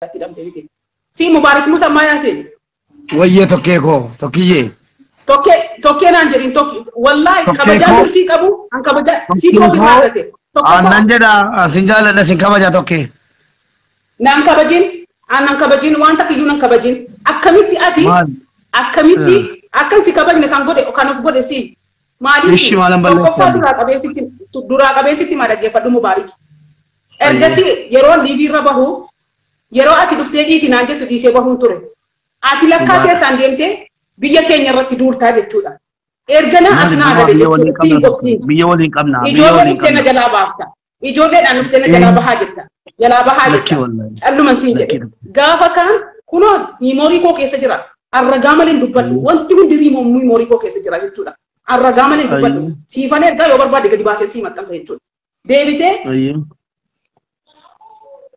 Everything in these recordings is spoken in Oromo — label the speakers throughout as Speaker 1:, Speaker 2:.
Speaker 1: Arabiyaatti hidhamte miti. Si Mubaarik Musa ammaa yaaseen.
Speaker 2: Wayyee tokkee koo tokkiyyee.
Speaker 1: Tokkee tokkee naan jedhin tokki wallaahi kabajaa dursii qabu an kabajaa si koo ofirraa argate.
Speaker 2: Aannan jedha sin jaalladha sin kabaja tokkee.
Speaker 1: Naan kabajin aannan kabajin waan takka iyyuu nan kabajin akkamitti ati akkamitti akkan si kabajne kan godhe kan of godhe si maaliif tokkoffaa duraa qabeessitti maa dhaggeeffadhu Mubaarik. Ergasii yeroo liibiirra bahu yeroo ati dhuftee dhiisi naan jettu dhiisee bahuun ture. Ati lakkaa keessaan deemtee biyya keenya irratti duultaa jechuudha. Ergana as naa gade jechuudha.
Speaker 2: Biyya waliin qabna.
Speaker 1: Ijoollee dhuftee na jalaa baafta. Ijoolleedhaan dhuftee na jalaa bahaa jirta. Jalaa bahaa jirta. Calluman siin jedhe. Gaafa kaan kunoo miimoorii koo keessa jira. Arragaa malee dubbadhu. Wanti hundi miimoorii koo keessa jira jechuudha. Arragaa malee dubbadhu. Siifan ergaa yoo barbaade gadi baasee sii maxxansa jechuudha. Deebitee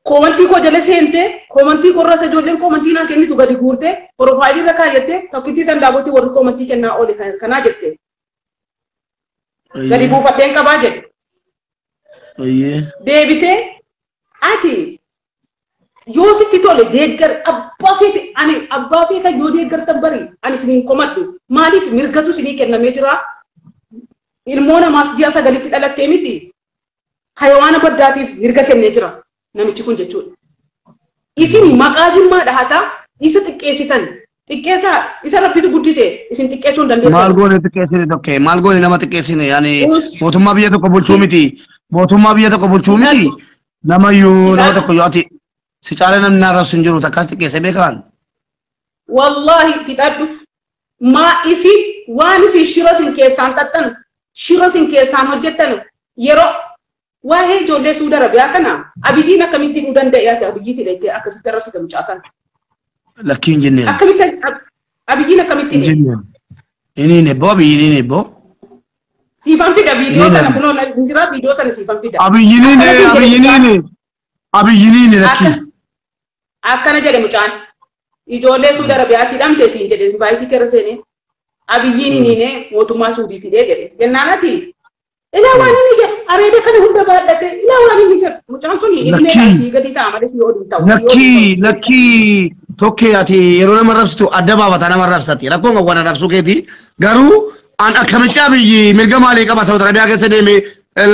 Speaker 1: koomantii koo jala seentee koomantii korra isa ijoolleen koomantii naan kennitu gadi guurtee piroofaayilii irra kaayyattee tokkittii san daawwatii warri koomantii kennaa oole kanaa jette. Gadi buufadheen qabaa jedhe. Deebitee ati yoo sitti tole deeggar abbaa feete ani abbaa feeta yoo deeggartan bari ani isiniin komadhu maaliif mirgatu isinii kennamee jira. Ilmoo namaas ji'a 9tti dhalattee miti hayawaana baddaatiif mirga kennee jira. Namichi kun jechuudha. Isin maqaa jimmaa dhahataa isa xiqqeessitan xiqqeessaa isa rabbitu guddise isin xiqqeessuu hin dandeessan.
Speaker 2: Maal goone xiqqeessine tokkee maal goone nama xiqqeessine yaani mootummaa biyya tokko bulchuu miti mootummaa biyya tokko bulchuu miti namayyuu nama tokko yoo ati si caala namni arrabsu hin jiru takkaas xiqqeesse beekaan.
Speaker 1: Wallaahi fixadhu maa isin waan isin shira isin keessaan xaxxan shira isin keessaan hojjettan yeroo waa'ee ijoollee Suudi Arabiyaa kana Abiyyiin akkamitti hidhuu danda'e ati Abiyyiitti hidhattee akkasitti arrabsite mucaasan.
Speaker 2: Lakkiin jenneen.
Speaker 1: Akkamitti Abiyyiin akkamitti hidhe?
Speaker 2: Inni hin ebboo Abiyyiin hin ebboo.
Speaker 1: Siifan fida viidiyoo sana kunoo hin jira viidiyoo sana siifan fida.
Speaker 2: Abiyyiin Abiyyiin Abiyyiin lakkii.
Speaker 1: Akkana jedhe mucaan ijoollee Suudi Arabiyaatti hidhamte siin jedhe baayitii keessa seenee Abiyyiin hin hiine mootummaa Suudiitti hidhee jedhe jennaan ati. Ilaa waan inni jedhu areeda kana hunda baadhate ilaa waan inni jedhu mucaan sun ilmee sii gadi ta'a malee sii ol ta'u.
Speaker 2: Lakkii lakkii tokkee ati yeroo nama rabsitu adda baafata nama rabsati rakkoon kan waan rabsuu keeti garuu an akkamitti Abiyyi mirga maalii qaba Saudi Arabiyaa keessa deemee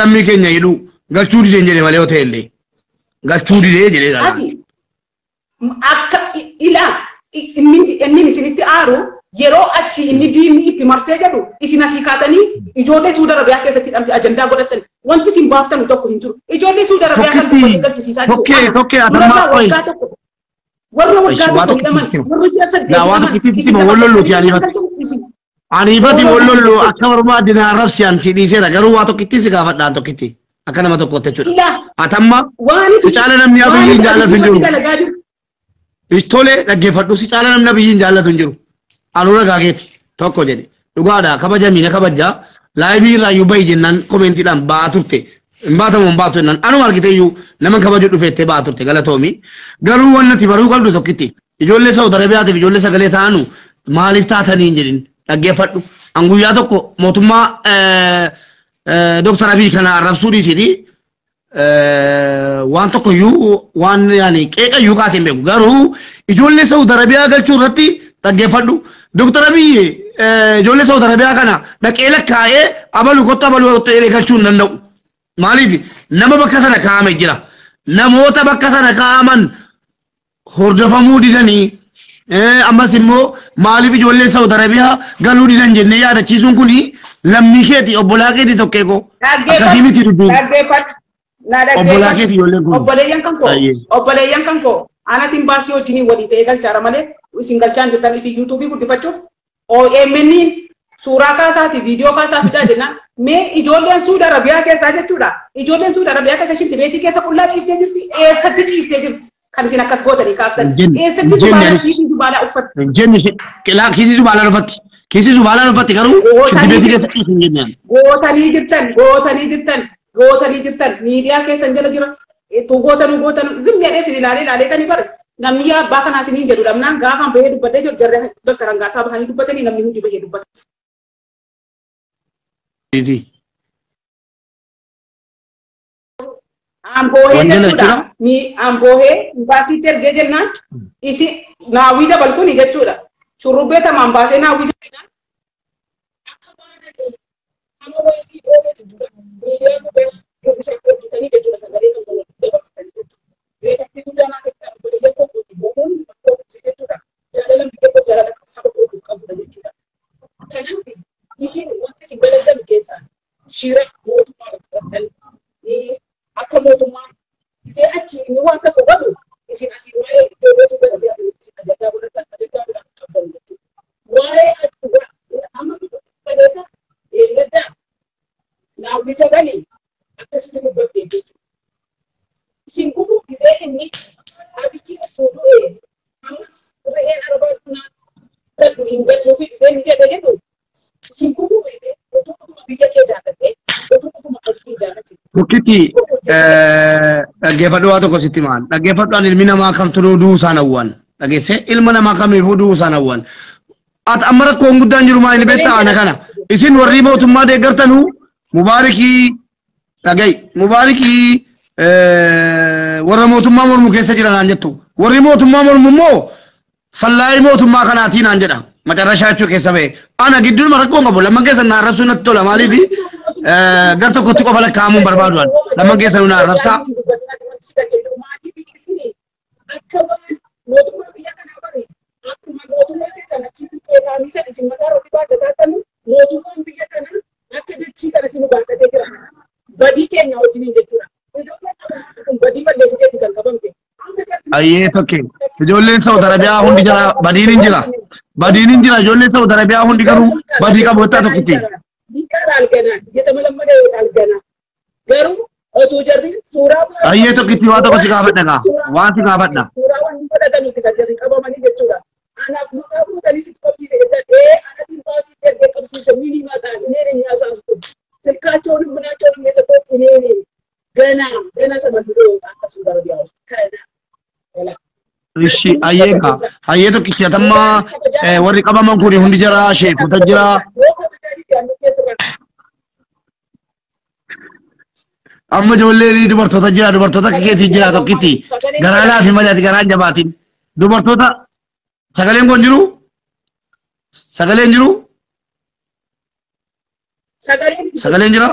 Speaker 2: lammii keenya hidhu galchuu dideen jedhe malee yoo ta'e illee galchuu didee jedhee dha.
Speaker 1: Ati akka ilaa inni isinitti aaru yeroo achi inni diinni itti marsee jedhu isin asii kaatanii ijoollee Suudi Arabiyaa keessatti hidhamte ajandaa godhattan wanti isin baaftan tokko hin jiru. Ijoollee Suudi Arabiyaa kan dubbatee galchisiisaa jiru.
Speaker 2: Tokkee tokkee atammaa qoyi.
Speaker 1: Warra waggaa tokko hidhaman warra ji'a 8
Speaker 2: hidhaman. Wallolluuti aniifatti. Aniifatti wallollu akka barbaadde na arrabsi an si dhiiseera garuu waa tokkitti si gaafadhaan tokkitti akka nama tokkootti jechuudha. Atamma si caala namni Abiyyiin jaallatu hin jiru. Tole dhaggeeffadhu si caala namni Abiyyiin jaallatu hin jiru. Anuu ragaa keeti tokko jedhe dhugaadha kabajamii na kabajaa laayibii irraa iyyuu bahi jennaan komeentiidhaan ba'aa turte hin baatamu hin baatu jennaan anuma argite iyyuu nama kabaju dhufeettee ba'aa turte galatoomi garuu wanni ati baruu qabdu tokkitti ijoollee Saudi Arabiyaatiif ijoollee sagalee taanu maaliif taatanii hin jedhin dhaggeeffadhu an guyyaa tokko mootummaa Dooktar Abiy kana arrabsuu dhiisiiti waan tokko iyyuu waan yaani qeeqa iyyuu kaasee hin beeku garuu ijoollee Saudi Arabiyaa galchuu irratti dhaggeeffadhu. Dooktar Abiyyi ijoollee Saudi Arabiyaa kana dhaqee lakkaa'ee abalu kottu abalu kottu jedhee galchuu hin danda'u. Maaliif nama bakka sana kaa'ame jira. Namoota bakka sana kaa'aman hordofamuu didanii ammas immoo maaliif ijoolleen Saudi Arabiyaa galuu didan jennee yaadachiisuun kuni lammii keeti obbolaa keeti tokkee koo. Akkasii miti dubbiin. Obbolaa keeti ijoolleen kun.
Speaker 1: Obboleeyyan kan koo. Obboleeyyan kan koo. Anatiin baasii wajjiniin walii ta'ee galchaara malee isin galchaan jirtan isin yuutuubii guddifachuuf OMN suuraa kaasaati viidiyoo kaasaa fidaa jennaan mee ijoolleen Suudi Arabiyaa keessaa jechuudha. Ijoolleen Suudi Arabiyaa keessa shinti beetii keessa qullaa ciiftee jirti eessatti ciiftee jirti kan isin akkas gootanii kaaftan eessatti zubaalaa kiisii zubaalaa uffatti.
Speaker 2: Jenni kiisii zubaalaa uffatti kiisii zubaalaa uffatti garuu shinti beetii keessa ciisu hin jennaan.
Speaker 1: Gootanii jirtan gootanii jirtan gootanii jirtan miidiyaa keessan jala jira. Gootanu gootanu zimmi jedhee isin ilaalee ilaalee tanii bare namni yaa abbaa kanaa isiniin jedhu dhabnaan gaafaan bahee dubbadhee jiru jarri Dooktar Hangaasaa bahanii dubbatanii namni hundi bahee dubbata. Amboohee jechuudha. Mi amboohee imbaasiitti ergee jennaan isi naawwii jabal kuni jechuudha. Shurrubbee tamaan baasee naawwii jennaan. Akka baananii amma wayitii boohee jechuudha. Miidiyaa gubbaas girbisaa hojjetanii jechuudha sagalee kan walitti dabarsitanii jechuudha. Beekamtii guddaa naa keessaa obboleeyyan koo fuuti boohuun koo jechuudha. Jaalala biyya koo jaalala saba kootiif qabudha jechuudha. Kanaaf isin wanti isin dalagdan keessaa shira mootummaa irratti qabdanii akka mootummaan isee achi inni waan tokko godhu isin asiin waa'ee ijoollee suuqa dhabee isin ajandaa godhatan ajandaa biraan qabdan jechuudha. Waa'ee amma kaleessa eeggaddaa naawwi jabalii akkasitti dubbattee jechuudha. Isin gubuu gisee inni abiyyi fuudhee ammas re'een arbaa dunaa gaddu hin gadduu fi gisee inni jedhe jedhu isin gubuu utuu utuma biyya kee jaallattee utuu utuma abiyyi jaallatte.
Speaker 2: Bukkitti dhaggeeffadhu waa tokko sitti maal dhaggeeffadhu an ilmi namaa kamtu du'uu isaan hawwan dhageesse ilma namaa kamiifuu du'uu isaan hawwan. Ati amma rakkoon guddaan jiru maal beektaa ana kana isin warri mootummaa deeggartanuu mubaarikii dhaga'i mubaarikii warra mootummaa mormu keessa jira naan jettu warri mootummaa mormu immoo sallaayii mootummaa kanaatii naan jedha macarrashaa jechuu keessa ba'e ana gidduudhuma rakkoon qabu lamman keessa na arrabsuu natti tola maaliifi gar tokkotti qofa lakkaa'amuun barbaadu an lamman keessa nu na arrabsaa.
Speaker 1: Akka waan mootummaa biyya kanaa bare akkuma mootummaa keessan achi qeexaamii san isin mataa irratti baadhataa mootummaan biyya kanaa akka dachii kanatti nu baadhatee jira. Badii keenya wajjiniin jechuudha. Ijoolleen qabamtu kun badii balleessiteetti kan qabamte.
Speaker 2: Ayyee tokke ijoolleen Saudi Arabiyaa hundi jira badiin hin jira. Badiin hin jira ijoolleen Saudi Arabiyaa hundi garuu badii qabu jettaa tokkitti.
Speaker 1: ይቀራል ገና እየተመለመለ ይወጣል ገና garuu otuu jarri suuraa
Speaker 2: Ayyee tokkitti waa tokko si gaafadha gaa waan si gaafadha.
Speaker 1: Suuraa waan godhatanutti kan jarri qabamanii jechuudha. Anaaf maqaa fuutanii si qabsiise jettan ee anatiin baasii ergee qabsiise mini mataa ineen nyaasaas kun ስልካቸውንም ምናቸውንም የሰጠሁት እኔ ነኝ። ገና ገና ተመልምሎ ይወጣል ከሳውዲ አረቢያ ውስጥ ገና
Speaker 2: እሺ አየካ አየ tokkichi atamma warri qabaman kun hundi jira sheekota jira. Amma ijoollee dubartoota jira dubartoota akka keetii jira tokkitti garaa laafi malee ati garaan jabaatin dubartoota sagaleen kun jiru sagaleen jiru sagaleen jira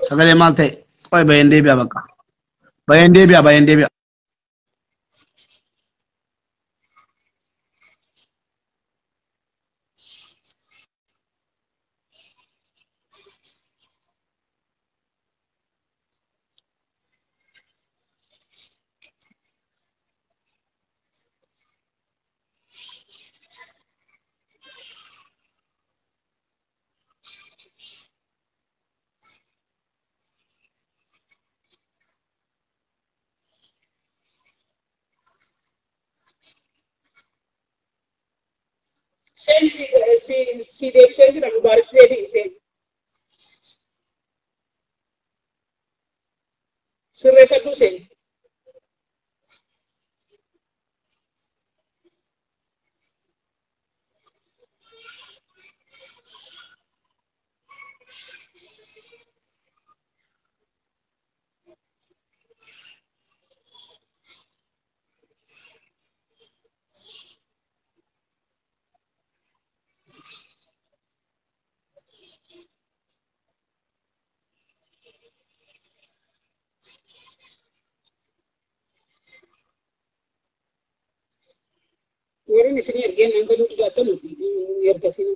Speaker 2: sagalee maal ta'e qoy bayeen deebi'a bakka bayeen deebi'a bayeen deebi'a.
Speaker 1: Sen si deebisee jira Mubaarak si deebisee. Sirreeffadhu seen. Warreen isin ergeen hanga nuti daattan ergasii.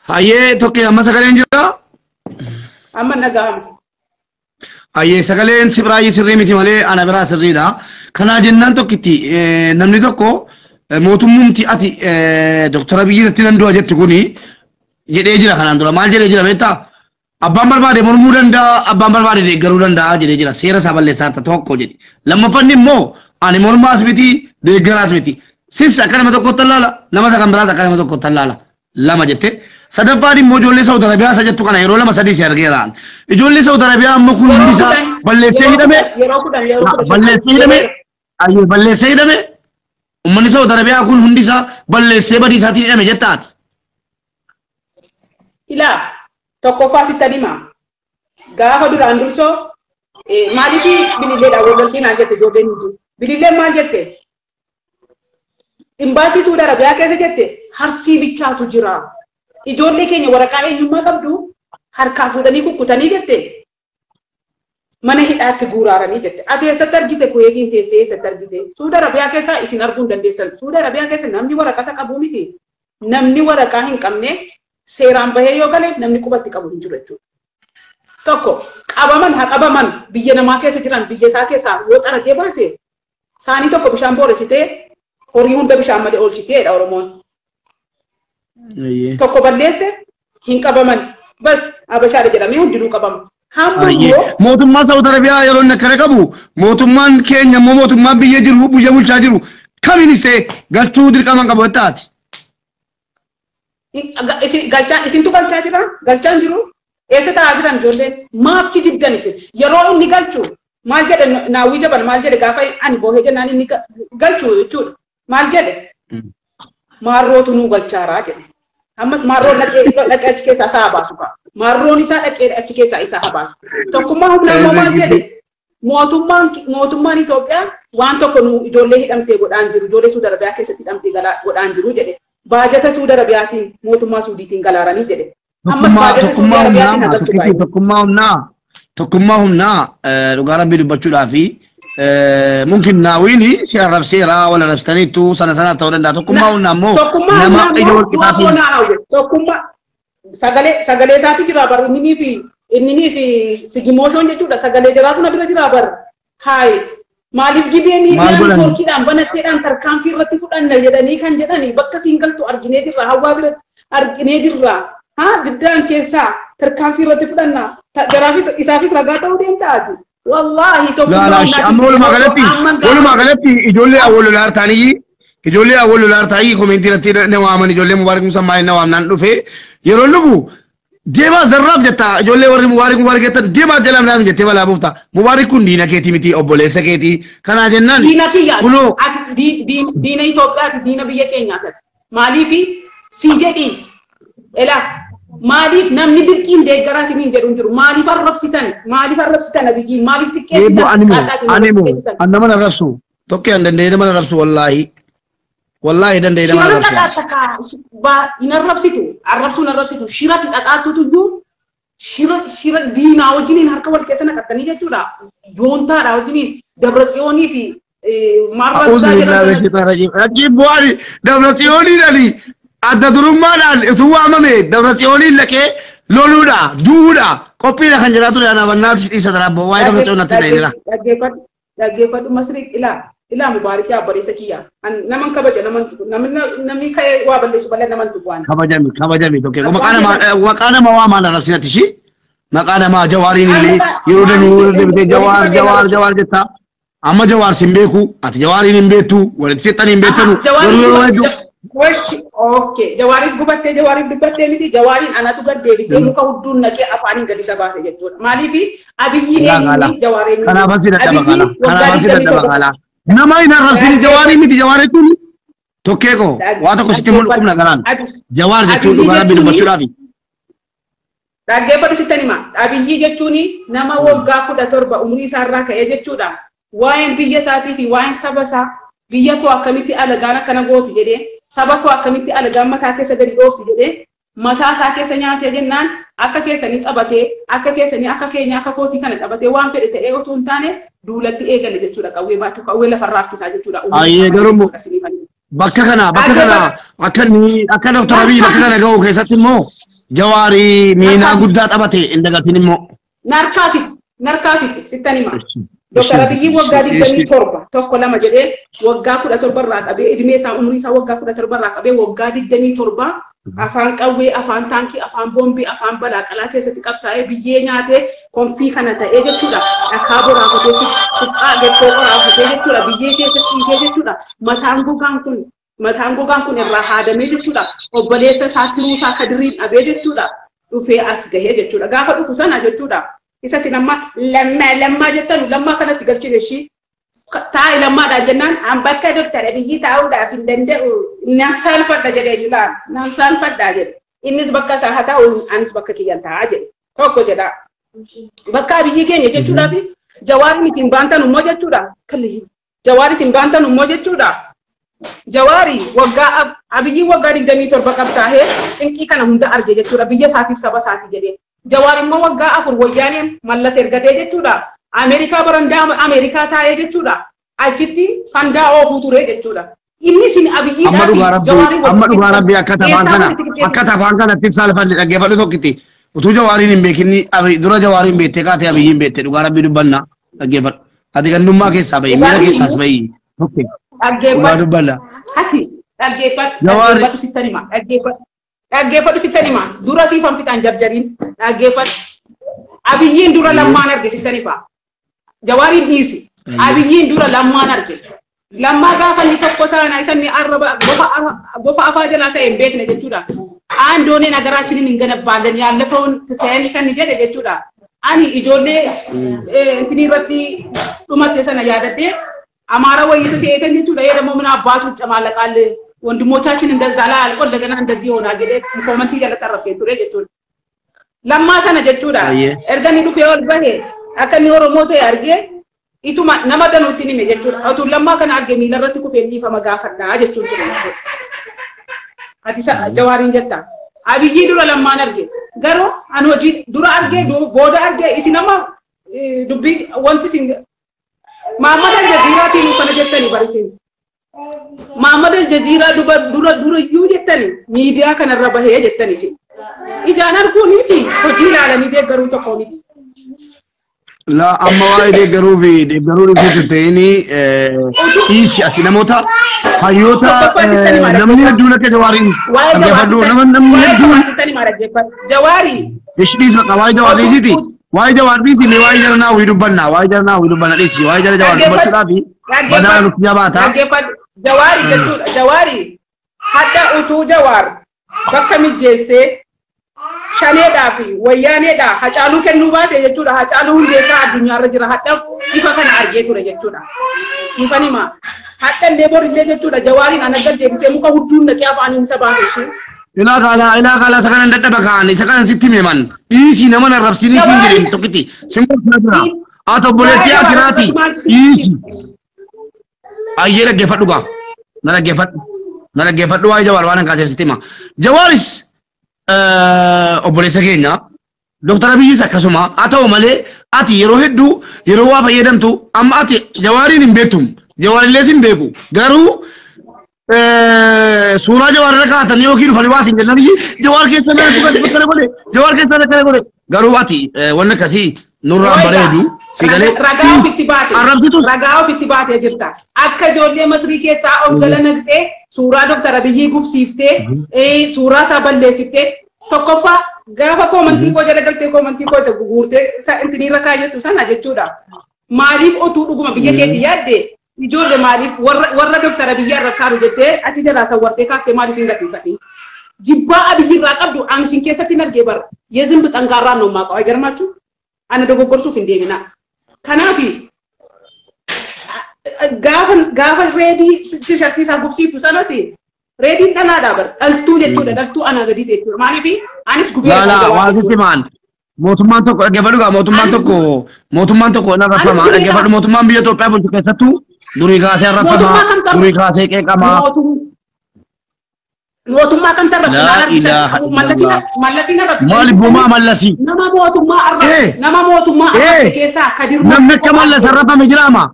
Speaker 2: Hayyee tokko amma sagaleen jira?
Speaker 1: Amma dhaga'ama.
Speaker 2: Hayyee sagaleen si biraa sirrii miti malee ana biraa sirriidha. Kanaa jennaan tokkitti namni tokko mootummumti ati Dooktar Abiyyi irratti nan du'a jettu kuni jedhee jira kanaan dura maal jedhee jira beektaa? Abbaan barbaade mormuu danda'a abbaan barbaade deeggaruu danda'a jedhee jira seera isaa balleessaa tokko jedhe. Lammaffaan immoo ani mormaas miti deeggaraas miti. Sis akka nama tokkotti allaala nama isa kan biraas akka nama tokkotti allaala lama jette. Sadaffaan immoo ijoollee Saudi Arabiyaa isa jettu kana yeroo 2 3 si argeeraan. Ijoollee Saudi Arabiyaa amma kun hundi isaa balleessee hidhame.
Speaker 1: Yeroo 10 yeroo 15
Speaker 2: balleessee hidhame. Ayyee balleessee hidhame. Uummanni Saudi Arabiyaa kun hundi isaa balleessee badii isaatiin hidhame jettaati.
Speaker 1: Ilaa tokkoffaa sitti hima. Gaafa duraan dursoo maaliif bililleedhaan wal loltiin naan jette ijoolleen hundi. Bililleen maal jette? Imbaasii Saudi Arabiyaa keessa jette harsii bichaatu jira. Ijoollee keenya waraqaa eenyummaa qabdu harkaa fuudhanii kukkutanii jette mana hidhaatti guuraaranii jette. Ati eessatti argite Kuweetiin teessee eessatti argite? Saudi Arabiyaa keessaa isin arguu hin dandeessan. Saudi Arabiyaa keessa namni waraqata qabu miti. Namni waraqaa hin qabne seeraan bahee yoo gale namni qubatti qabu hin jiru jechuudha. Tokko qabaman haa qabaman biyya namaa keessa jiran biyya isaa keessaa yoo xaragee baase saanii tokko bishaan booressitee horii hunda bishaan malee oolchiteedha Oromoon. Tokko balleesse hin qabaman bas Habashaadha jedhamee hundinuu qabama.
Speaker 2: Mootummaa Saudi Arabiyaa yeroo inni akkana qabu mootummaan keenya immoo mootummaan biyya jiru biyya bulchaa jiru kamiinis ta'e galchuu dirqama qabu jettaati.
Speaker 1: Isintu galchaa jira galchaan jiru eessa taa'aa jiran ijoolleen maaf kijibdan isin yeroo inni galchu maal jedhe naawwii jabal maal jedhe gaafa ani boohee jennaan inni galchu jechuudha maal jedhe maarrootu nuu galchaaraa jedhe ammas maarroon dhaqee achi keessaa isaa habaasu qaba maarroon isaa dhaqee achi keessaa isaa habaasu tokkummaa humnaa immoo maal jedhe mootummaan Itoophiyaa waan tokko nu ijoollee hidhamtee godhaan jiru ijoollee Saudi Arabiyaa keessatti hidhamtee godhaan jiru jedhe baajata Saudi Arabiyaatiin mootummaa Suudiitiin galaaranii jedhe. Ammas baajata Saudi Arabiyaatiin agartu baay'ee.
Speaker 2: Tokkummaa humnaa dhugaa rabbii dubbachuudhaa fi mumkin naawwiin si arrabseera wal arrabsitaniittu sana sanaaf ta'uu danda'a. Tokkummaa humnaa immoo
Speaker 1: nama ija wal qixaatiin. Tokkummaa sagalee isaatu jira bar inninii fi sigimooshoon jechuudha sagalee jiraatu na bira jira bar haayi maaliif gibee miidiyaa neetwoorkiidhaan banatteedhaan tarkaanfii irratti fudhanna jedhanii kan jedhanii bakka siin galtu arginee jirra hawwaa biratti arginee jirra haa jiddaan keessaa tarkaanfii irratti fudhanna jaraafis isaafis ragaa ta'uu deemtaati. Wallaahi
Speaker 2: tokkummaa amma walumaa galatti ijoollee awwalolaar ta'anii ijoollee awwalolaar ta'anii koomeentii irratti na waaman ijoollee Mubaarak Musammaa na waamnaan dhufe yeroo dhufu deemaa zarraaf jetta ijoollee warri Mubaarak jettan deemaa jalaan laam jettee balaa buufta Mubaarak kun diina keetii miti obboleessa keetii kanaa jennaan
Speaker 1: diina kiyyaa ati diina Itoophiyaati diina biyya keenyaati maaliif si jedhiin elaa maaliif namni dirqiin deeggaraa isiniin jedhu hin jiru maaliif arrabsitan Abiyyi maaliif xiqqeessitan
Speaker 2: Animo an nama arrabsu tokko an danda'ee nama arrabsu wallaahi danda'ee nama
Speaker 1: arrabsu hin arrabsitu arrabsuun arrabsitu shiratti dhaqaatutu iyyuu shira diinaa wajjiniin harka wal keessa naqattanii jechuudha joontaadha wajjiniin Dabra Tsiyoonii fi
Speaker 2: maarraa jedhamu. Dabra Tsiyooniidhaani adda durummaadhaan utuu waamame Dabra Tsiyooniin laqee loluudha du'uudha qophiidha kan jedhaa ture anaaf annaatu si dhiisa daraabbo waa'ee Dabra Tsiyoon natti himee jira.
Speaker 1: Dhaggeeffadhu Masrii ilaa Mubaarakii abboleessa kiyya naman kabaja namni ka'ee waa balleessu ballee naman tuqu waan.
Speaker 2: Kabajami tokkee maqaa nama waa maal arrabsinatti ishii maqaa namaa Jawaariin illee yeroo danuu deebitee Jawaar jettaa amma Jawaar sin beeku ati Jawaariin hin beektu walitti seexanii hin beektanu garuu yeroo hedduu.
Speaker 1: Wesh okay Jawaariif gubattee Jawaariif dubbattee miti Jawaariin anatu gad deebisee muka hudduun naqee afaaniin gadi isa baase jechuudha. Maaliif Abiyyiin eenyuun Jawaar eenyuun.
Speaker 2: Kanaaf asi dadhaba kana. Kanaaf asi dadhaba kana. Nama hin arrabsini Jawaarii miti Jawaar jechuun tokkee koo waa tokko sitti mul'u garaan. Jawaar jechuun dhugaa rabbi dubbachuudhaafi.
Speaker 1: Dhaggeeffadhu sittan hima. Abiyyi jechuun nama waggaa 17 umurii isaarraa ka'ee jechuudha. Waa'een biyya isaatii fi waa'een saba isaa biyya koo akkamitti alagaan akkana gooti jedhee saba koo akkamitti alagaan mataa keessa gadi dhoofti jedhee mataa isaa keessa nyaatee jennaan akka keessanii taphatee akka keessanii akka keenya akka kootii kana taphatee waan fedhe ta'ee otoo hin taane duulatti eegale jechuudha qawwee baachuu qawwee lafarraa harkisaa jechuudha.
Speaker 2: Ayyee garuu bakka kana akka inni akka Dr. Abiy bakka kana ga'u keessatti immoo Jawaarii miinaa guddaa taphate hin dagatin immoo.
Speaker 1: Narkaa fiti sittan hima. Dr. Abiyyi waggaa 27 tokko lama jedhee waggaa 17 irraa qabee idmee isaa umurii isaa waggaa 17 irraa qabee waggaa 27 afaan qawwee afaan taankii afaan boombii afaan balaaqalaa keessatti qabsaa'ee biyyee nyaatee konfii kana ta'ee jechuudha. Dhakaa boraafatee suqqaa gettoo qoraafatee jechuudha. Biyyee keessa ciisee jechuudha. Mataan gogaan kun Mataan gogaan kun irraa haadamee jechuudha. Obboleessa isaa tiruu isaa Kadiriin dhabee jechuudha. Dhufee as gahee jechuudha. Gaafa dhufu sana jechuudha. Isa sin amma lammaa lammaa jettanu lammaa kanatti galchine ishii. Taa'i lammaadhaan jennaan an bakka Dooktar Abiyyi taa'uudhaaf hin danda'u. Nan saalfadha jedhee julaan. Nan saalfadha jedhe. Innis bakka isaa haa taa'u anis bakka kiyyan taa'aa jedhe. Tokko jedha. Bakka Abiyyi keenya jechuudhaaf Jawaarri isin baantan immoo jechuudha. Jawaarri isin baantan immoo jechuudha. Jawaari waggaa Abiyyi waggaa 27 qabsaa'ee cinqii kana hunda arge jechuudha. Biyya isaatiif saba isaatii jedhee. Jawaar immoo waggaa 4 wayyaaneen Mallas ergatee jechuudha. Ameerikaa barandaa Ameerikaa taa'ee jechuudha. Achitti fandaa oofuu ture jechuudha. Inni isin Abiyyiidhaa fi Jawaariin
Speaker 2: amma dhugaa rabbii akka tafaan kana itti saalfanne dhaggeeffadhu tokkitti. Utuu Jawaariin hin beekinni dura Jawaariin beektee kaatee Abiyyiin beekte dhugaa rabbii dubbanna dhaggeeffadhu. Ati gandummaa keessaa bahi miira keessaas bahi. Dhugaa dubbanna.
Speaker 1: Ati dhaggeeffadhu sittan hima dhaggeeffadhu sittan hima dura siifan fixaan jarjariin dhaggeeffadhu. Abiyyiin dura lammaan arge sittan hima. Jawaariin dhiisi. Abiyyiin dura lammaan arge. Lammaa gaafa inni tokko taana isa inni arraba bofa afaa jalaa ta'e hin beekne jechuudha. Aandooneen agaraachinin hin ganabbaalan yaallafa'uun ta'een isa inni jedhe jechuudha. Ani ijoollee intinii irratti dhumatte sana yaadadhee Amaara wayyisa seetan jechuudha. Yee ደግሞ ምን አባቱ ይጨማለቃል ወንድሞቻችን እንደዛ ላይ አልቆ እንደገና እንደዚህ ይሆናል jedhee koomantii jalatti arrabsee ture jechuudha. Lammaa sana jechuudha. Erga inni dhufee ol bahe akka inni Oromoo ta'e argee ituma nama danuutti hime jechuudha. Otuu lammaa kana arge miila irratti kufee dhiifama gaafadhaa jechuun ture jechuudha. Ati Jawaariin jetta. Abiyyi dura lammaan arge. Garuu ani hojii dura arge booda arge isin amma dubbii wanti isin Mahammad Al-Jazeeraatiin kana jettanii barisiin. Mahammad Al-Jazeeraa dura dura iyyuu jettanii miidiyaa kanarra bahee jettanii isin. Ijaan arguunii fi hojii ilaalanii deeggaruu tokko miti.
Speaker 2: La amma waa'ee deeggaruu fi deeggaruu dhiisuu ta'ini dhiisi ati namoota hayyoota namni hedduun akka Jawaariin dhaggeeffadhu namni hedduun
Speaker 1: Jawaari.
Speaker 2: Dhiis baqa waa'ee Jawaar dhiisiti. Waa'ee Jawaar dhiisi mee waa'ee jara naa wii dubbanna waa'ee jara naa wii dubbanna dhiisi waa'ee jara Jawaar dubbachuudhaaf badaa nutti jabaata.
Speaker 1: Jawaari jechuudha Jawaari hadda utuu Jawaar bakka mijeessee shaneedhaa fi wayyaaneedhaa Hacaaluu kennuu baate jechuudha. Hacaaluu Hundeessaa addunyaarra jira hadda ifa kana argee ture jechuudha. Siifan hima hadda illee borillee jechuudha Jawaariin ana gad deebisee muka hudduun naqee afaaniin isa baase ishee.
Speaker 2: Ilaa kaalaa isa kanan dadhaba kaan isa kanan sitti himan dhiisii nama arrabsinii siin jedheen tokkitti sin gorsaa jira. Haa obboleettii akiraati dhiisi. Ayyee dhaggeeffadhu gaa na dhaggeeffadhu waa'ee Jawaar waan kaaseef sitti hima. Jawaaris obboleessa keenya Dooktar Abiyyis akkasuma haa ta'u malee ati yeroo hedduu yeroo waa fayyadamtu amma ati Jawaariin hin beektu Jawaarillee sin beeku garuu suuraa Jawaar irra kaa'atan yookiin dhufanii waa siin jennaan Jawaar keessa kana godhe Jawaar keessa kana godhe garuu ati wanni akkasii nurraan bareedu si galee
Speaker 1: ragaa ofitti baate ragaa ofitti baatee jirta akka ijoollee Masrii keessaa of jala naqxee suuraa Dooktar Abiyyii gubsiiftee suuraa isaa balleessiftee tokkoffaa gaafa koomantii koo jala galtee koomantii koo guurtee intinii irra kaayattu sana jechuudha. Maaliif otuu dhuguma biyya keetti yaadde ijoollee maaliif warra Dooktar Abiyyi arrabsaaru jettee achi jalaa sawwartee kaaftee maaliif hin gadhiifatin? Jibbaa Abiyyi irraa qabdu ani isin keessatti hin argee bara የዝንብ ጠንካራ ነው የማውቀው። አይገርማችሁ? Ana dogoggorsuuf hin deebinaa. Kanaaf gaafa reedii tishartii isaa gubsiiftu sanas reediin dhalaadhaa bara dhaltuu jechuudha dhaltuu anaa gadi jechuudha. Maaliif anis gubee
Speaker 2: Laa waan sitti maan mootummaan tokko dhaggeeffadhu gaa mootummaan tokko hin arrabsama dhaggeeffadhu mootummaan biyya Itoophiyaa bulchu keessattuu durii kaasee arrabsama durii kaasee qeeqama.
Speaker 1: Mootummaa kam tarrabsu Mallasiin arrabsu.
Speaker 2: Maali bumaa Mallasii?
Speaker 1: Nama mootummaa arrabsu nama mootummaa arrabse keessaa Kadir
Speaker 2: Namni akka Mallas arrabame jiraama.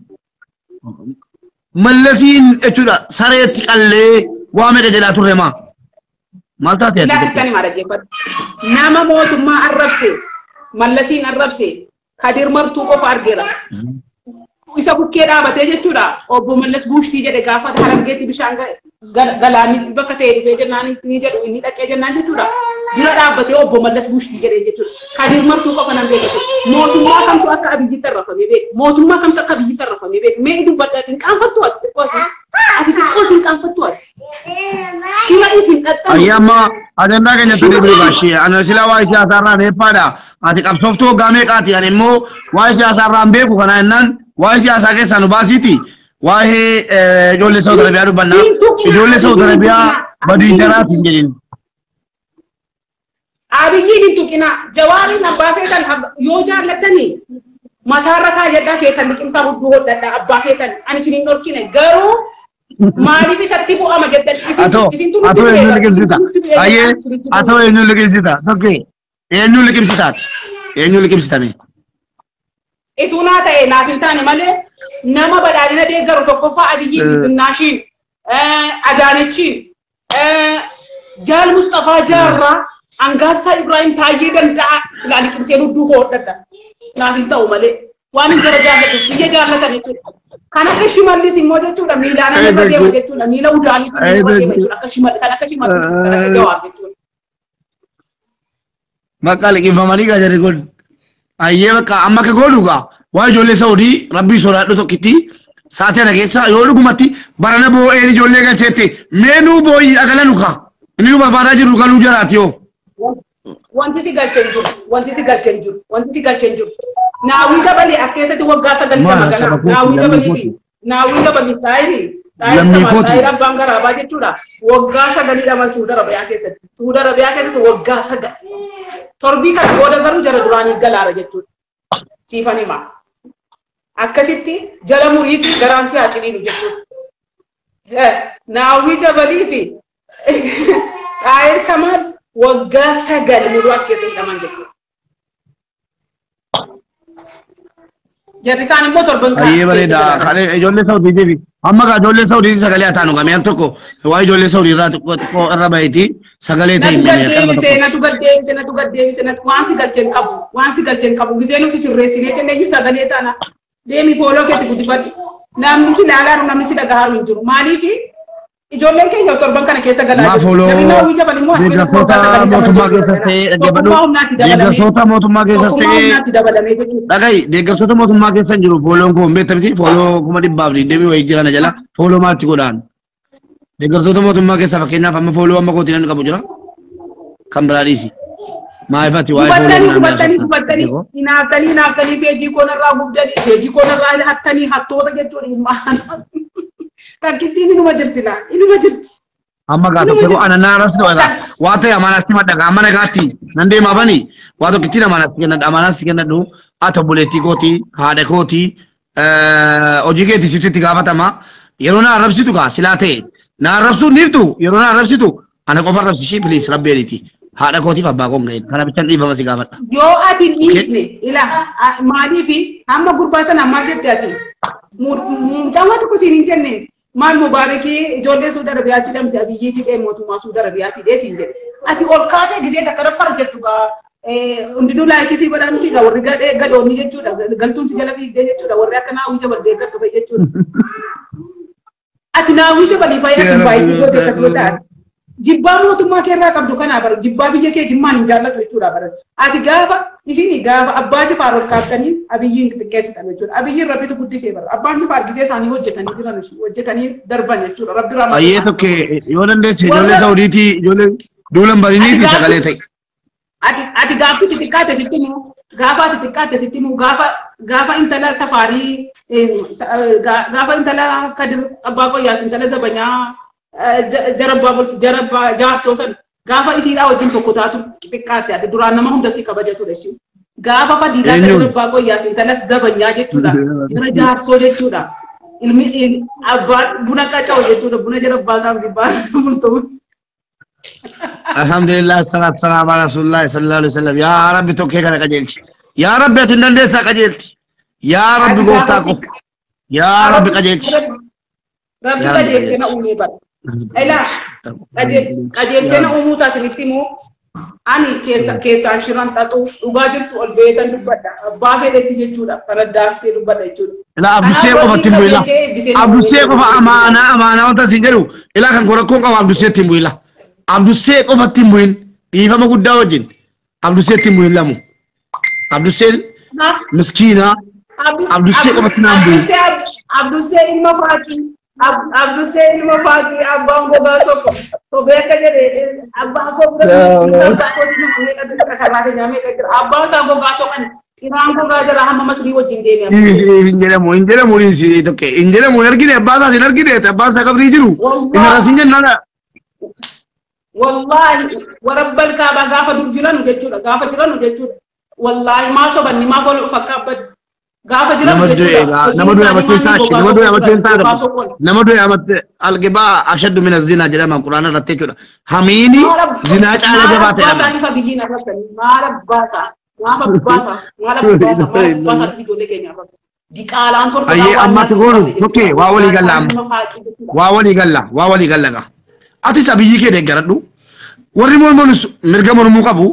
Speaker 2: Mallasiin jechuudha sareetti qallee waa meeqa jedhaa turre maa? Maal taate ati?
Speaker 1: Laasittani maa dhaggeeffadhu. Nama mootummaa arrabse Mallasiin arrabse Kadir Martuu qofa argeera. Isa bukkee dhaabatee jechuudha obbo Mallas Buushtii jedhe gaafa Harargeetti bishaan galaanni bakka ta'e dhufee jennaan ni jedhu inni dhaqee jennaan jechuudha. Bira dhaabbatee obbo Mallas Buushtii jedhee jechuudha. Kadir Martuu qofa nan beekatu. Mootummaa kamtu akka Abiyyitti arrafamee beeku? Mootummaa kamtu akka Abiyyitti arrafamee beeku? Mee dubbadhaatiin qaanfattu ati xiqqoo asii? Ati xiqqoo siin qaanfattu ati? Shira isin dhaxxan.
Speaker 2: Ayyama ajandaa keenya ture biri baashee ana sila waa'ee siyaasaarraa neeffaadha. Ati qabsooftuu hoggaa meeqaati? Ani immoo waa'ee siyaasaarraa hin beeku kana jennaan waa'ee siyaasaa keessaa nu baasiiti. Waa'ee ijoollee Saudi Arabiyaa dubbannaa. Ijoollee Saudi Arabiyaa badii jaraati hin jedhin.
Speaker 1: Abiyyiin hin tuqinaa. Jawaariin abbaa feetan yoo jaallattanii mataarra kaayadhaa feetan liqimsaa hudduu hodhadhaa abbaa feetan ani isin hin dhorkine garuu maaliif isatti bu'ama jettan isin
Speaker 2: Atoo eenyu liqimsita? Ayyee atoo eenyu liqimsita? Tokkee eenyu liqimsitaati? Eenyu liqimsitame?
Speaker 1: Ituu naa ta'e naaf hin taane malee nama badhaadhina deeggaru tokkoffaa Abiyyiin Zinnaashiin Adaanechiin Jaal Mustafaa Jaarraa Angaassaa Ibrahim Taayyee Danda'a silaa liqimsee hudduu koo hodhadha. Naaf hin ta'u malee waan hin jara jaallatuuf biyya jaallatan jechuudha. Kan akka Shimallis immoo jechuudha miilaan irra deema jechuudha miila udaaniitiin irra deema jechuudha akka Shimallis kan akka Shimallis kan akka Jawaar jechuudha.
Speaker 2: Bakka liqimfamanii gaa jarri kun. Ayyee bakka amma akka goonu gaa waa ijoollee Saudii rabbii sodaadhu tokkitti sa'aatii kana keessa yoo dhugumatti barana boo'een ijoollee galteetti meenuu boo'ii agalanu kaa inni nu barbaadaa jirru galuu jaraati yoo.
Speaker 1: Wanti si galchee jiru wanti si galchee jiru wanti si galchee jiru. Naawwii dabalee as keessatti waggaa 9 magana naawwii dabalii fi naawwii dabaliif taa'ee taa'ee abbaan garaabaa jechuudha waggaa 9 dhaman Suudi Arabiyaa keessatti Suudi Arabiyaa keessatti waggaa 9 torbii kana booda garuu jara duraanii galaara jechuudha siifan himaa akkasitti jala muriitti garaan si haa ciniinu jechuudha naawwii dabalii fi Xaayir Kamaal waggaa 9 muruu as keessatti dhaman jechuudha. Jarri kaan immoo torban kaan.
Speaker 2: Ayyee bareeda. Ijoollee Saudii deebi. Amma gaa ijoollee Saudii sagalee haa taanu gamee al tokko waa'ee ijoollee Saudii irraa xiqqoo irra baheeti sagalee ta'e hin
Speaker 1: beekne. Natu gad deebise natu gad deebise natu waan si galcheen qabu waan si galcheen qabu gizee nuti sirreessinee kenneyyuu sagalee taana deemi fooloo keetti guddifadhu. Namni si ilaalaaru namni si dhagahaaru hin jiru maaliifi ijoolleen keenya torban kana keessa galaa jiru. Namni naawwii jabal immoo as keessatti
Speaker 2: waggaa 9 mootummaa keessas ta'ee dhaggeeffadhu. Deeggartoota mootummaa keessas ta'ee dhagahi deeggartoota mootummaa keessa hin jiru fooloon kun beekta miti fooloo 120 wayii jiran jala fooloo maalti godhaan. Deeggartoota mootummaa keessa fakkeenyaaf amma fooloo amma kootii namni qabu jira kan biraa dhiisi. Maayifati waa'ee fooloo
Speaker 1: Gubattanii gubattanii hinaaftanii hinaaftanii peejii koonarraa gubdanii peejii koonarraa hattanii hattoota jechuudha. Takkittiin inuma jirti laa inuma jirti.
Speaker 2: Amma gaa tokko ana naa rabsi ta'e waa ta'e amaanaasti madda gaa mana gaatti nan deemaa bani waa tokkittiin amaanaasti kennadhu amaanaasti kennadhu ati obboleettii kooti haadha kooti hojii keetii sitti itti gaafatama yeroo naa arrabsitu gaa silaa ta'e naa arrabsuu niiftu yeroo naa arrabsitu ana qofa arrabsishii please rabbi eliiti haadha kootiif abbaa koon ga'een kana bichaan dhiifama si gaafadha.
Speaker 1: Yoo ati dhiifne ila maaliifi hamma gurbaa sana ammaa jette ati mucaan waa tokko siin hin jenne maal mubaarakii ijoollee Suudi Arabiyaatti hidhamte Abiyyi jedhee mootummaa Suudi Arabiyaatti hidhee siin jedhe. Ati ol kaatee gizee takka raffar jettu gaa hundinuu laayikisii godhaa miti gaa warri gadhoonni jechuudha galtuun si jala fiigdee jechuudha warri akka naawwii jabal deeggartu fa'i jechuudha. Ati naawwii jabalii fa'i ati baay'ee gootee kan godhaan. Jibbaa mootummaa kee irraa qabdu kanaa bara jibbaa biyya kee jimmaan hin jaallatu jechuudha bara. Ati gaafa isin gaafa abbaa jifaar ol kaaftanii Abiyyiin xiqqeessitan jechuudha. Abiyyiin rabbitu guddisee bara. Abbaan jifaar gizee isaanii hojjetanii jiran hojjetanii darban jechuudha. Rabbi rama.
Speaker 2: Ayyee tokkee yoo dandeesse ijoollee Saudiitii ijoollee duulan barinii fi sagalee ta'e.
Speaker 1: Ati gaaftu xixiqqaate sitti himu gaafa ati xixiqqaate sitti himu gaafa intala safaarii gaafa intala Kadir abbaa qoyyaas intala zabanyaa jarabbaa jaarsoo san gaafa isiidhaa wajjin tokko taatu xixiqqaate ati duraan nama hunda si kabaja ture ishee gaafa fadiilaa Kadir abbaa qoyyaas intala zabanyaa jechuudha jara jaarsoo jechuudha ilmi abbaa buna qaca'u jechuudha buna jarabbaa isaaf dhibbaa bultoon.
Speaker 2: Alhamdulillah salatu salam ala rasulillah sallallahu alaihi wasallam yaa rabbi tokkee kana qajeelchi yaa rabbi ati hin dandeessaa qajeelti yaa rabbi gooftaa ko yaa rabbi qajeelchi
Speaker 1: rabbi qajeelche na uumee bara. Ila qajeelche na uumuu isaa isinitti himuu ani keessaan shiran xaxuu dhugaa jirtu ol beekan dubbadha abbaa fedhetti jechuudha faraddaasee dubbadha jechuudha.
Speaker 2: Ila abdussee qofatti hin bu'ila abdussee qofa amaanaa amaanaa wanta isin jedhu ila kan rakkoon qabu abdusseetti hin bu'ila abdussee qofatti hin bu'in dhiifama guddaa wajjin abdusseetti hin bu'in lamu abdusseen miskiina abdussee qofatti naan bu'in.
Speaker 1: Abdussee ilma faaqii Abdussee ilma faaqii abbaan gogaa sokko. Sobee akka jedhe abbaa koo bira abbaa kootii nama meeqa jira saraatenyaa meeqa jira abbaan isaa gogaa soqani xiraan gogaa jira hamma masrii wajjin deeme.
Speaker 2: Hin jedhamu hin jedhamu dhiisi tokko hin jedhamu hin argine abbaa isaas hin argine abbaan isaa qabrii jiru hin arrasin jennaan.
Speaker 1: Wallaahi warabbal kaabaa gaafa dur jiranu jechuudha gaafa jiranu jechuudha wallaahi maa sobanni maa gola of akka abbaddu. Gaafa jiranu jechuudha.
Speaker 2: Nama du'e amattee taate nama du'e amattee taate nama du'e amattee algibaa ashaddu min zinaa jedhama quraana irratti jechuudha. Hamiini zinaa caala jabaa ta'e.
Speaker 1: Maal abbaa isaanii biyyiin arrabsanii maal abbaa isaa maal abbaa isaa maal abbaa isaa maal abbaa isaati ijoollee keenya arrabsa. Diqaalaan torba.
Speaker 2: Ayyee ammatti goonu tokkee waa walii galla amma waa walii galla waa walii galla gaa. Atis abiyyi kee deeggaradhu warri mormanus mirga mormuu qabu.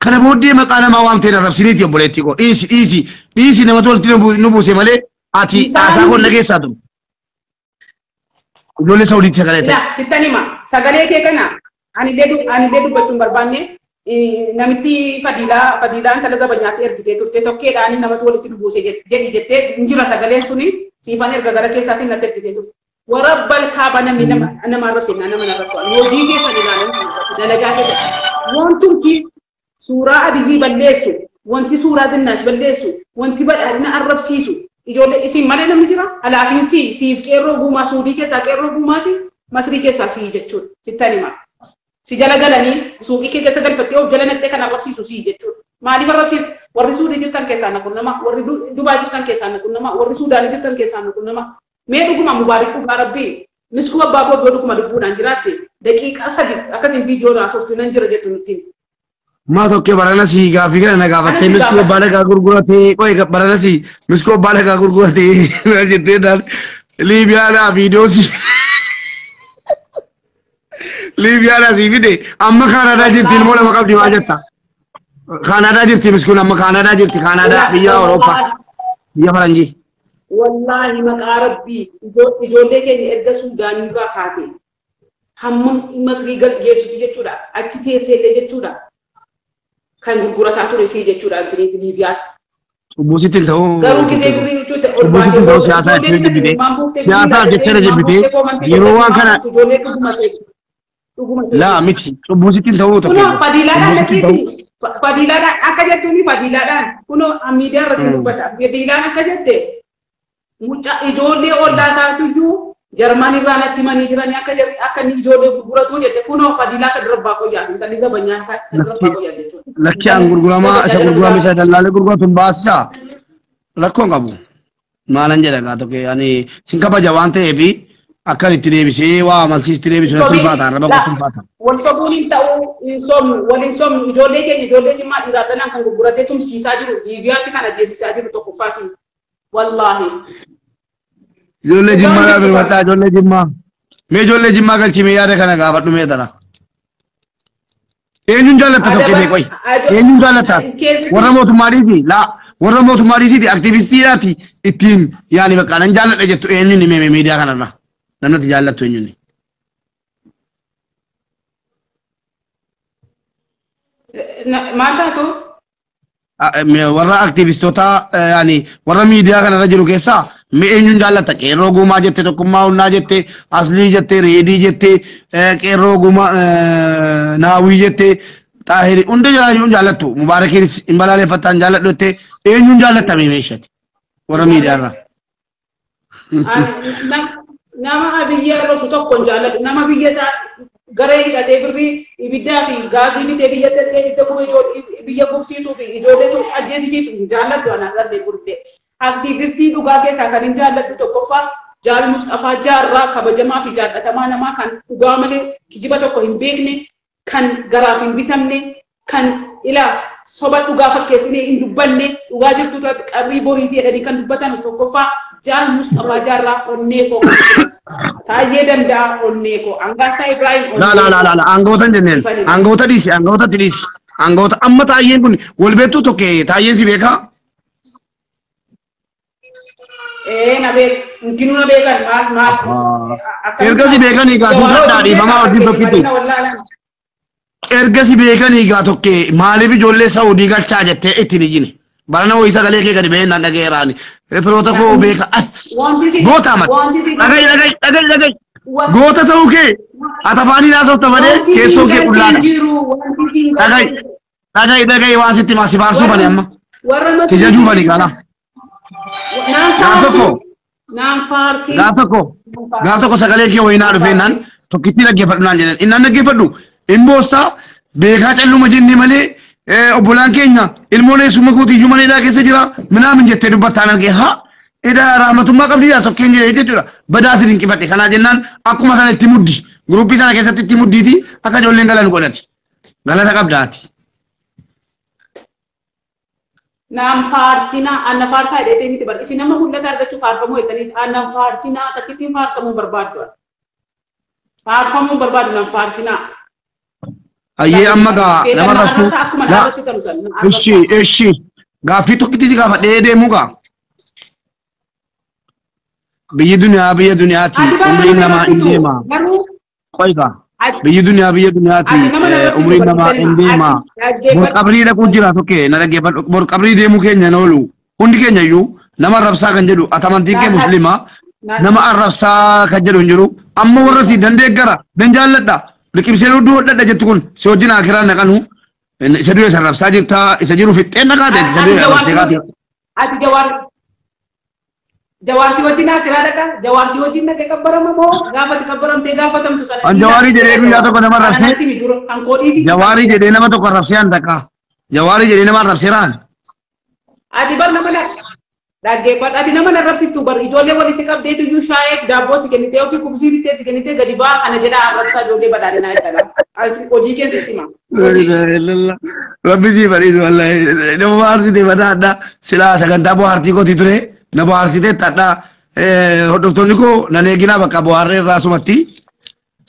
Speaker 2: Kana booddee maqaa namaa waamtee arrabsiniiti obboleettii koo dhiisi dhiisi dhiisi namatu walitti nu buuse malee ati haasaa koo dhageessaa ture. Ijoollee Saawudiitti sagalee ta'e.
Speaker 1: Sittan hima sagalee kee kana anillee dubbachuu hin barbaanne namitti fadiilaa intala zabanyaatti ergitee turte tokkeedhaan namatu walitti nu buuse jedhi jettee hin jira sagaleen suni siifan erga gara keessaatiin natti ergitee turte. Warabbal kaaba namni nama arrabse nama arrabsu hojii keessan ilaalan dalagaa keessan wantumti suuraa Abiyyi balleessu wanti suuraa Zinnaash balleessu wanti badhaadhina arrabsiisu ijoollee isin malee namni jira alaafiin siif qeerroo guumaa Suudii keessaa qeerroo guumaati Masrii keessaa sii jechuudha sittan hima si jala galanii suuqii kee keessa galfattee of jala naqxee kan arrabsiisu sii jechuudha maaliif arrabsiisu warri Suudii jirtan keessaa na qunnama warri Dubaa jirtan keessaa na qunnama warri Suudaanii jirtan keessaa na qunnama mee dhuguma Mubaarik dhugaa Rabbii miskuu abbaa booddee dhuguma lubbuudhaan jiraatte daqiiqaa 3 akkasiin viidiyoo haasoftu nan jira jettu nutti.
Speaker 2: Ma tokko barana si gaafii kana na gaafattee miskuu abbaa dhagaa gurguratee qoy barana si miskuu abbaa dhagaa gurguratee na jettee dhaan Liibiyaadhaa viidiyoo si Liibiyaadhaa si fide amma Kaanaadaa jirti ilmoo lama qabdi maa jetta Kaanaadaa jirti miskuun amma Kaanaadaa jirti Kaanaadaa biyya Awurooppaa biyya Faranjii.
Speaker 1: Wallaahi maqaa Rabbii ijoollee keenya erga Suudaanirraa kaate hamma Masrii geessuti jechuudha achi teesseellee jechuudha. Kan gurgurataa ture sii jechuudha Antiniiti Liibiyaatti.
Speaker 2: Cubbuusitti hin ta'uu.
Speaker 1: Garuu gisee birrii jechuudha ol
Speaker 2: baatee. Siyaasaa jecha jibbitee. Siyaasaa jecha jibbitee yeroo waan kana. Laa miti cubbuusitti hin ta'uu tokko.
Speaker 1: Kunoo fadiilaadhaan lakkiiti. Fadiilaadhaan akka jettuuni fadiilaadhaan kunoo miidiyaa irratti dubbadha. Fadiilaan akka jette mucaa ijoollee ollaa isaatiyyuu Jarman irraa natti himanii jiranii akka inni ijoollee gurguratu jette kunoo fadiilaa kan darbaa qoyyaas intalli zabanyaa kan darbaa qoyyaas jechuudha.
Speaker 2: Lakki an gurguramaa isa gurgurame isa dallaalee gurguratu hin baasisaa rakkoon qabu. Maalan jedha gaa tokko ani sin kabaja waan ta'eef akkan itti deebisee waa amansiisti deebisuu natti ulfaata arraba kootti ulfaata.
Speaker 1: Wal sobuun hin ta'u hin sobnu wal hin sobnu ijoollee keenya ijoollee Jimmaa dhiiraa dhalaan kan gurguratee tumsiisaa jiru Liibiyaatti kan ajjeesisaa jiru tokkoffaasi. Wallaahi.
Speaker 2: Ijoollee Jimmaa yaa birmadhaa ijoollee Jimmaa. Mee ijoollee Jimmaa galchii mee yaada kana gaafadhu mee tana. Eenyuun jaallatta tokko mee qoy. Eenyuun jaallatta? Warra mootummaa dhiisi laa warra mootummaa dhiisiiti aktivistiidhaati ittiin yaani bakka nan jaalladha jettu eenyuun mee miidiyaa kanarra. Namni ati jaallattu eenyuun.
Speaker 1: Maal taatu?
Speaker 2: Warra aktivistoota yaani warra miidiyaa kanarra jiru keessaa mee eenyuun jaallatta qeerroo guumaa jette tokkummaa humnaa jette aslii jette reedii jette qeerroo guumaa naawii jette xaahirii hunda jalaa jaallattu mubaarakiinis hin balaaleffattaan jaalladhu jette eenyuun jaallatta mee meeshati warra miidiyaarra.
Speaker 1: Nama Abiyyi arrabsu tokko hin jaalladhu nama biyya isaa garee hidhatee birrii ibiddaa fi gaazii bitee biyya ta'ee ibidda gubee biyya gubsiisuu fi ijoollee ajjeesisiif hin jaalladhu anaan dhallee gurgudde. Aktiivistii dhugaa keessaa kan hin jaalladhu tokkoffaa Jaal Mustafaa Jaarraa kabajamaa fi jaallatamaa namaa kan dhugaa malee kijiba tokko hin beekne kan garaaf hin bitamne kan ilaa soba dhugaa fakkeessinee hin dubbanne dhugaa jirtu irratti qabrii boriitii jedhanii kan dubbatan tokkoffaa Jaal Mustafaa Jaarraa onnee koo Taayyee Danda'a onnee koo Angaasaa Ibrahim onnee
Speaker 2: koo. La la la la aangoota hin jenneen aangoota dhiisi aangootatti dhiisi aangoota amma taayyeen kun wal beektuu tokko taayyeen si beekaa?
Speaker 1: Na beek intinuu na beekan maal maal.
Speaker 2: Erga si beekanii gaa suuqadhaa dhiifamaa wajjin tokkitti. Erga si beekanii gaa tokke maaliif ijoollee Saawudii galchaa jettee ittiin ijjine. Barana wayii sagalee kee gadi ba'ee naan dhaga'eeraani. Firoota koo beeka. Goota amata. Dhaga'i dhaga'i dhaga'i dhaga'i. Goota ta'uu kee Ati afaaniin haasofta malee keessoo kee qullaadha. Dhaga'i dhaga'i dhaga'i waan sitti himaa si faarsuu bane amma. Si jajuu bane kana. Gaaf tokko gaaf tokko sagalee kee wayinaa dhufeennaan tokkittii dhaggeeffadhu naan jedhan. Innaan dhaggeeffadhu hin boossaa beekaa calluma jennee malee obbolaan keenya ilmoon eessuma kootiyyuu mana hidhaa keessa jira minaamin jettee dubbattaan argee haa edaa rahmatummaa qabdi tokkeen jedhee jechuudha. Badaa si dinqifadhe kanaa jennaan akkuma sana itti muddi guruppii sana keessatti itti muddiiti akka ijoolleen galan godhati. Galata qabdaati.
Speaker 1: Naan faarsinaa anna faarsaa hidhatee miti bar isin nama mul'ata argachuu faarfamuu jettanii anna faarsinaa takkittiin faarsamuu barbaaddu. Faarfamuu barbaaddu naan faarsinaa.
Speaker 2: Ayyee amma gaa nama rakkoo. Ishi ishi gaaffii tokkitti si gaafadhee deemuu gaa. Biyyi duniyaa biyya duniyaati umriin namaa hin deema. Qoy gaa. Biyyi duniyaa biyya duniyaati umriin namaa hin deema. Bor qabrii dhaquu jira tokkee na dhaggeeffadhu. Bor qabrii deemuu keenya hin oolu. Hundi keenya iyyuu nama arrabsaa kan jedhu ati amantiin kee musliima nama arrabsaa kan jedhu hin jiru. Amma warra dandeeggara dan jaalladha. Liqimsee hudduu hodhadha jettu kun si wajjin akiraan naqanu isa du'e isa arrabsaa jirta isa jiru fixxeen naqaate isa du'e arrabsee kaate.
Speaker 1: Ati jawaar si wajjin akiraa dhaqa jawaar si wajjin dhaqee qabbarama moo gaafati qabbaramtee gaafatamtu sana.
Speaker 2: An jawaarii jedhee guyyaa tokko nama arrabsee jawaarii jedhee nama tokko arrabsee an dhaqa jawaarii jedhee nama arrabsee raan.
Speaker 1: Ati bar nama dhaggeeffadhu ati nama arrabsiftu bar ijoollee walitti qabdeetu iyyuu shaayeef daabbootti kennitee yookiin kubsii bitteetti kennitee gadi ba'aa kana jedhaa arrabsaa ijoollee badhaadhinaa jechuudha. Hojii keessatti hima.
Speaker 2: Rabbi sii fadhiisu wallaahi nama bohaarsite badhaadha silaa sagantaa bohaartii kooti ture na bohaarsite tadha hordoftoonni koo nan eeginaa bakka bohaarree irraa sumatti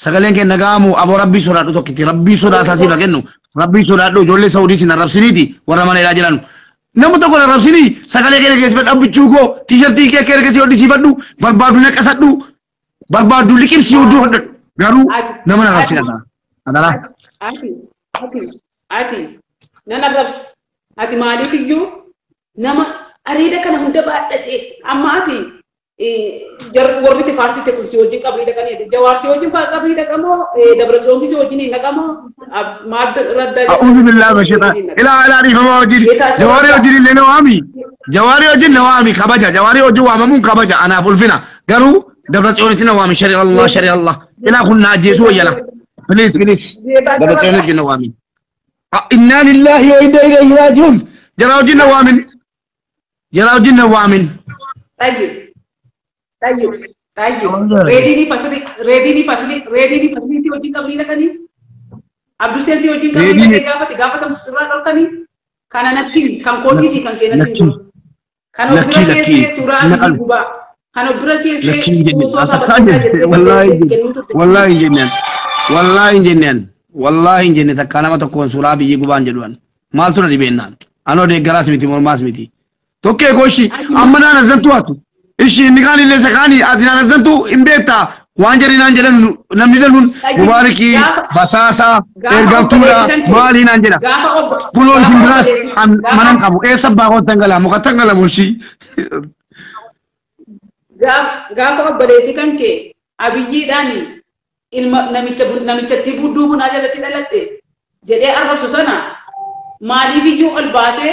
Speaker 2: sagaleen kee nagaamu aboo rabbii sodaadhu tokkitti rabbii sodaa isaa siif haa kennu rabbii sodaadhu ijoollee saudii sin arrabsiniiti warra mana hidhaa jiran. Nama tokko arrabsinii sagalee kee dhageessifadhu abbichuu koo tiishartii kee kee hodhisiifadhu barbaadu naqasadhu barbaadu liqimsii hudduu hodhadhu garuu nama na arrabsina ta'a. Adaraa.
Speaker 1: Ati ati ati nan arrabsi ati maaliif iyyuu nama areeda kana hunda baadhatee amma ati warri itti faarsite kun si wajjin qabrii dhaqanii jawaar si wajjin qabrii dhaqamoo Dabratsiyoon si wajjin hin dhaqamoo maal raddaa
Speaker 2: أعوذ بالله من الشيطان إلى إلى ريفما وجيني جواري وجيني اللي نوامي جواري وجيني نوامي كبجة جواري وجي وامامون كبجة أنا فلفنا قالوا دبرت نوامي شرع الله شرع الله إلى كنا جيسو يلا بليز بليز دبرت نوامي إنا لله وإنا إليه راجعون جرى وجي نوامي جرى وجي نوامي
Speaker 1: طيب طيب طيب ريديني فصلي ريديني فصلي ريديني فصلي سي وجي قبري لكني Abduseen si wajjin qabrii dhaqee gaafate gaafatamtu sirraa dhorkanii kana natti kan koodhiisi kan kee natti kan of bira keessee suuraa abiyyi gubaa kan of bira keessee footoo isaa barreessaa jettee kennuu turte.
Speaker 2: Wallaahi hin jenneen wallaahi hin jenneen wallaahi hin jenne takkaa nama tokkoon suuraa abiyyi gubaan jedhuan maaltu na dhibeennaan anoo deeggaraas miti mormaas miti tokkee koo ishii amma naan azzantu atu ishii inni kaan illee isa kaanii ati naan azzantu hin beektaa waan jedhi naan jedhan namni danuun mubaarikii basaasaa ergamtuudha maalii naan jedha kunoo isin biraas manan qabu eessa abbaa koo tangalaa muka tangalamu ishii.
Speaker 1: Gaafa obboleessi kan kee abiyyiidhaan ilma namichatti budduu bunaa jalatti dhalatte jedhee arrabsu sana maaliif iyyuu ol baatee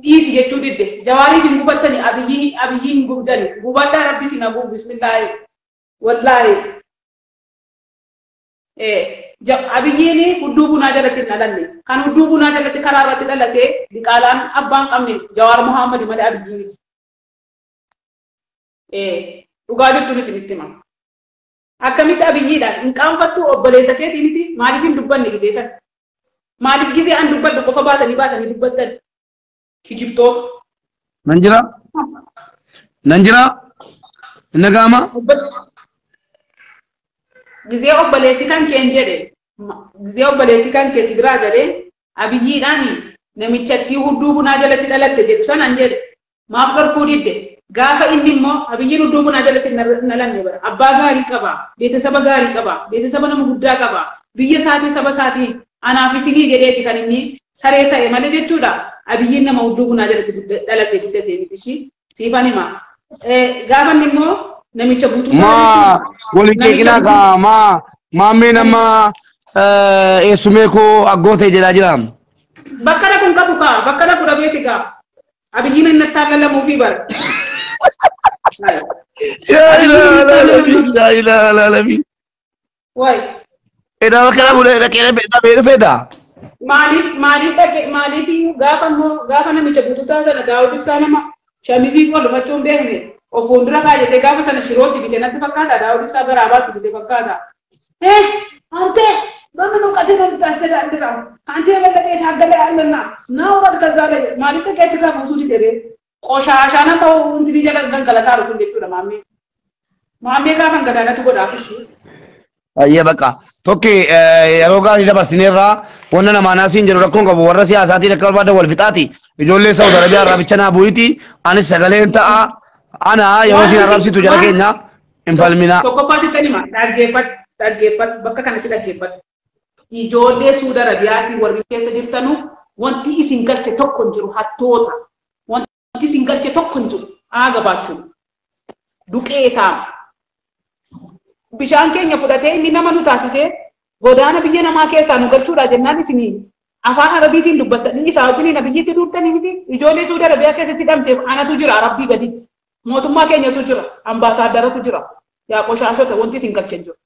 Speaker 1: dhiisi jechuu didde jawaariif hin gubattani abiyyii hin gubdani gubadhaa rabbi sin haguugu bismillaahi. Wallahi abiyyiin hudduu bunaa jalatti hin dhalanne kan hudduu bunaa jalatti karaa irratti dhalate diqaalaan abbaan qabne Jawaar Muhammad malee abiyyii miti. Dhugaa jirtuun isinitti hima. Akkamitti abiyyiidhaan hin qaanfattu obboleessa keetii miti maaliif hin dubbanne gizee sana? Maaliif gizee an dubbadhu qofa baatanii baatanii dubbattan? Kijibtoota.
Speaker 2: Nan jira? Nan jira? Nagaama?
Speaker 1: Gizee obboleessi kan kee hin jedhe gizee obboleessi kan kee si biraa galee abiyyiidhaan namichatti hudduu bunaa jalatti dhalatte jedhu sanaan jedhe maaf dhorkuu didde gaafa inni immoo abiyyiin hudduu bunaa jalatti hin dhalanne bara abbaa gaarii qaba beeksisa gaarii qaba beeksisa nama guddaa qaba biyya isaatii saba isaatii anaaf isinii jedheeti kan inni saree ta'e malee jechuudha abiyyiin nama hudduu bunaa jalatti dhalate guddate miti ishii siifan hima gaafa inni immoo namicha guutuu
Speaker 2: maa waliin keekinaa kaa maa Maammeen amma eessumee koo aggootee jedhaa jira.
Speaker 1: Bakka dhaquun qabu kaa bakka dhaqu dhabeeti kaa. Abiyyiin inni attaallalamuu fi bara.
Speaker 2: Yaa ilaaha alamin yaa ilaaha alamin.
Speaker 1: Wayi.
Speaker 2: Edaa bakka dhaqu dhaqee dhabee dhufeedha.
Speaker 1: Maaliif maaliif dhaqe maaliif gaafa immoo gaafa namicha guututaa sana Daawud Ibsaa nama shamizii qolfachuu hin beekne of fuuldura kaayatee gaafa sana shirootti bite natti fakkaata Daawud Ibsaa garaabaatti bite fakkaata. አንተ በምን እውቀት ነው ልታስተዳድረው? ከአንተ የበለጠ የታገለ ያለና ናውራድ ከዛ ላይ ማለት ከጭራ ብዙ ዲደሬ ቆሻሻ ነው እንትን ጀለ ገንገለታ አርኩ እንዴት ነው ማሜ ማሜ ጋር ገዳነት ጎዳፍሽ
Speaker 2: Ayyee bakka tokki yeroo gaarii dabarsineerraa wanna namaa naasiin jedhu rakkoon qabu warra siyaasaatiin akka barbaadan wal fixaati. Ijoollee Saudi Arabiyaa irraa bicha naa bu'iti. Anis sagaleen ta'a. Ana yeroo isin arrabsitu jara keenya hin falminaa.
Speaker 1: Tokkoffaa sitti hima dhaggeeffadhu dhaggeeffadhu bakka kanatti dhaggeeffadhu. Ijoollee Saudi Arabiyaatii warri keessa jirtanu wanti isin galche tokko hin jiru hattoota. Wanti isin galche tokko hin jiru haa gabaachuun. Duqeetaam. Bishaan keenya fudhatee inni nama nu taasisee godaana biyya namaa keessaa nu galchuudha jennaan isinii afaan arabiitiin dubbattanii isaa wajjin nabiyyiitti duultanii miti ijoollee Saudi Arabiyaa keessatti hidhamteef anatu jira arabbii gaditti mootummaa keenyatu jira ambaasaadaratu jira yaa qoshaashota wanti isin galche hin jiru.